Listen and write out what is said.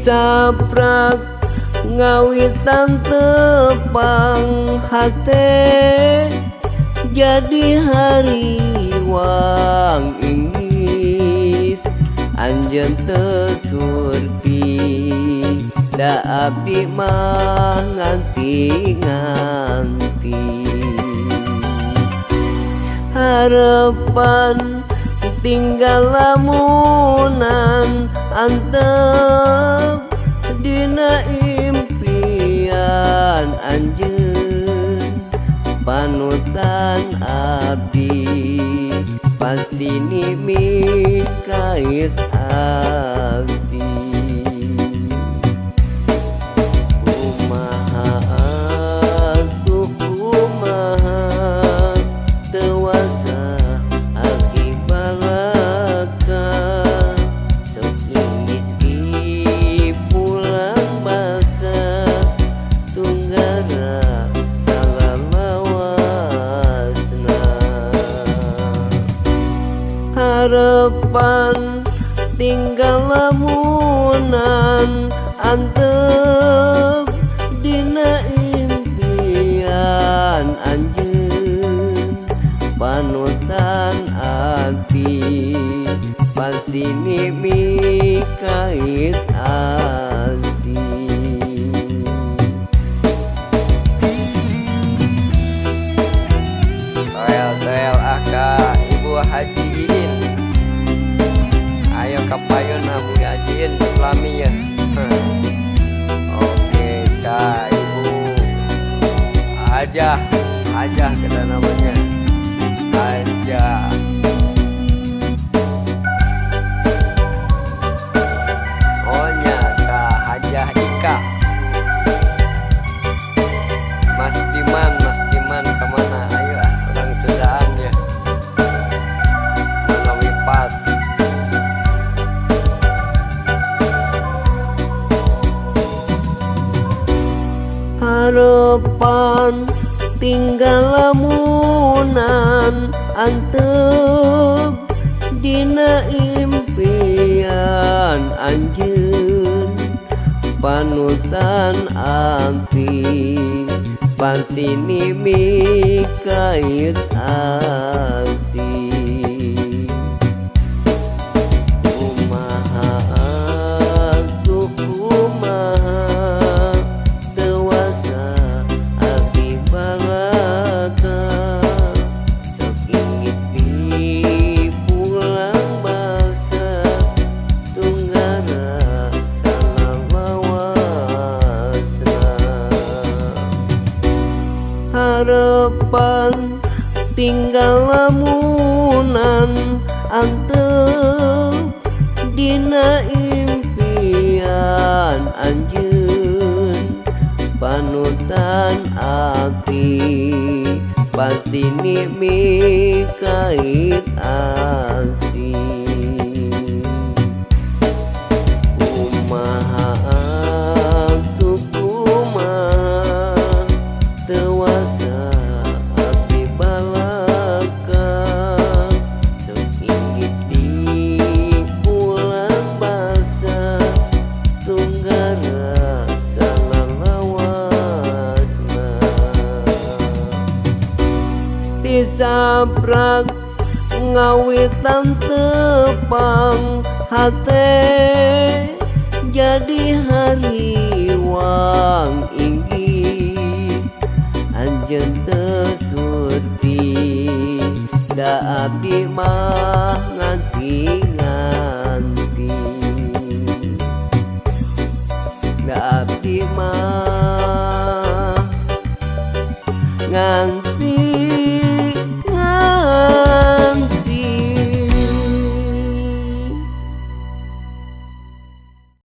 Disaprak ngawitan tepang hate, jadi hariwang inggis anjeun teu surti. Da abdi mah nganti-nganti. Harapan tinggal lamunan, antep dina impian anjeun. Panutan abdi pasini mikait absi. Kumaha atuh kumaha, teu wasa aki balaka. Sok inggis di pulang basa, tunggara salalawasna. Harapan tinggal lamunan, antep dina impian anjeun. Panutan abdi pasini mikait asi. Toel toel ah ka Ibu Haji Iin. Ayo kapayun ah Bu Haji Iin Islami ya. Oke ka Ibu Hajah, Hajah kita namanya Hajah. Oh nya ka Hajah Ika. Mas Diman, Mas Diman kemana? Ayo ah, orang Sundaan ya. Manawi pas. Harapan tinggal lamunan, antep dina impian anjeun. Panutan abdi pansini mikait asi. Kumaha atuh kumaha, teu wasa abdi balaka. Sok inggis di pulang basa, tunggara salalawasna. Harapan tinggal lamunan, antep dina impian anjeun. Panutan abdi pasini mikait asi. Kumaha atuh kumaha, teu wasa abdi balaka. Sok inggis di pulang basa, tunggara salalawasna. Disaprak ngawitan tepang hate, jadi hariwang inggis anjeun teu surti. Da abdi mah nganti-nganti. Da abdi mah nganti.